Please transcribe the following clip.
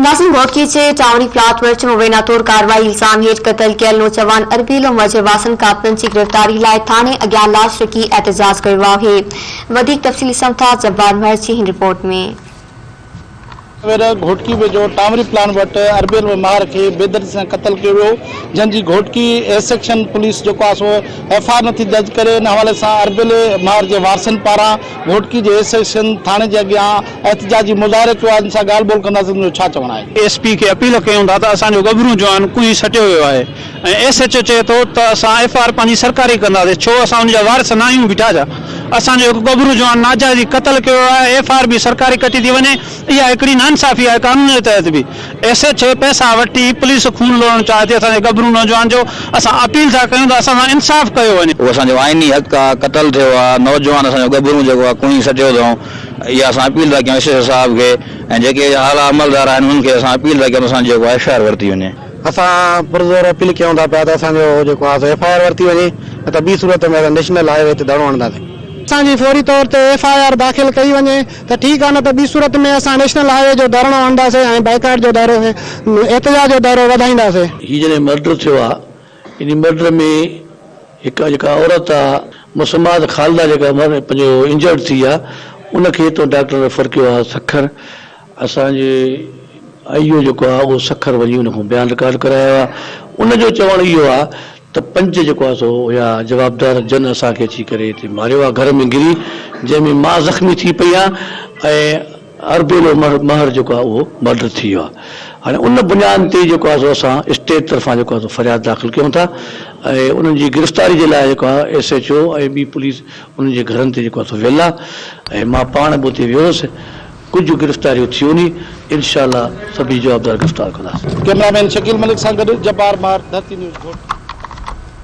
ناظرين گهوٽڪي جي ٽائوني پلاٽ ورڇ مبينا طور ڪارروائي الزام هيٺ قتل ڪيل نوجوان اربيلو مجهه واسن قاتلن جي گرفتاري لاء ٿاڻي اڳيان لاش رکي احتجاج ڪيو آهي وڌيڪ تفصيل ڏسون ٿا جبار مهر جي هن رپورٽ ۾. وير گهوٽڪي ويجهو ٽانوري پلان وٽ اربيل و ماهر کي بيدردي سان قتل ڪيو ويو جنهن جي گهوٽڪي اي سيڪشن پوليس جيڪو آهي سو ايف I R نٿي درج ڪري ان حوالي سان اربيل ماهر جي وارثن پاران گهوٽڪي جي اي سيڪشن ٿاڻي جي اڳيان احتجاجي مظاهرو ڪيو آهي جن سان ڳالهه ٻولهه ڪنداسين ان جو ڇا چوڻ آهي. ايس پي کي اپيل ڪيون ٿا ته اسان جو ڳڀرو جوان ڪوهين سٽيو ويو آهي ۽ ايس ايڇ او چئي ٿو ته اسان ايف I R پنهنجي سرڪاري ڪنداسين ڇو اسان ان جا وارث نه آهيون بيٺا ڇا اسان جو هڪ ڳڀرو جوان ناجائزي قتل ڪيو ويو آهي ايف I R به سرڪاري ڪٽي ٿي وڃي اها هڪڙي ناانصافي آهي قانون جي تحت به ايس ايڇ اي پئسا وٺي پوليس خون لوڙڻ چاهي ٿي اسان جي ڳڀرو نوجوان جو اسان اپيل ٿا ڪيون ته اسان سان انصاف ڪيو وڃي. اهو اسان جو آئيني حق آ قتل ٿيو آ نوجوان اسان جو ڳڀرو جيڪو آ ڪوهين سٽيو اٿئون اها اسان اپيل ٿا ڪيون ايس ايڇ او صاحب کي ۽ جيڪي اعليٰ عملدار آهن انهن کي اسان اپيل ٿا ڪيون ته اسان جي جيڪو آ ايف I R ورتي وڃي. اسان پرزور اپيل ڪيون ٿا پيا ته اسان جو جيڪو آ سو ايف I R ورتي وڃي نه ته ٻي صورت ۾ اسان نيشنل هاء وي تي ڌرڻو هڻنداسين. اسان جي فوري طور تي ايف I R داخل ڪئي وڃي ته ٺيڪ آ نه ته ٻي صورت ۾ اسان نيشنل هاء وي جو ڌرڻو هڻنداسين ۽ بائيڪاٽ جو دائرو احتجاج جو دائرو وڌائينداسين. هي جڏهن مرڊر ٿيو آ انهي مرڊر ۾ هڪ جيڪا عورت آ مسمات خالده جيڪا پنهنجو انجرڊ ٿي آ ان کي هتو ڊاڪٽر ريفر ڪيو آ سکر اسان جي آئي او جيڪو آ اهو سکر وڃي ان کان بيان رڪارڊ ڪرايو آ ان جو چوڻ اهو آ ته پنج جيڪو آ سو هيا جوابدار جن اسان کي اچي ڪري هتي ماريو آ گهر ۾ گري جنهن ۾ مان زخمي ٿي پئي آ ۽ اربيلو مهر جيڪو آ اهو مرڊر ٿي ويو آ هاڻي ان بنياد تي جيڪو آ سو اسان اسٽيٽ طرفان جيڪو آ سو فرياد داخل ڪيون ٿا ۽ انهن جي گرفتاري جي لاء جيڪو آ ايس ايڇ او ۽ ٻي پوليس انهن جي گهرن تي جيڪو آ سو ويل آ ۽ مان پاڻ به اتي ويو هوس ڪجهه گرفتاريون ٿيون ني انشاء الله سڀني جوابدار گرفتار ڪنداسين. ڪئميرا مين شڪيل ملڪ سان گڏ جبار مهر، ڌرتي نيوز گهوٽڪي.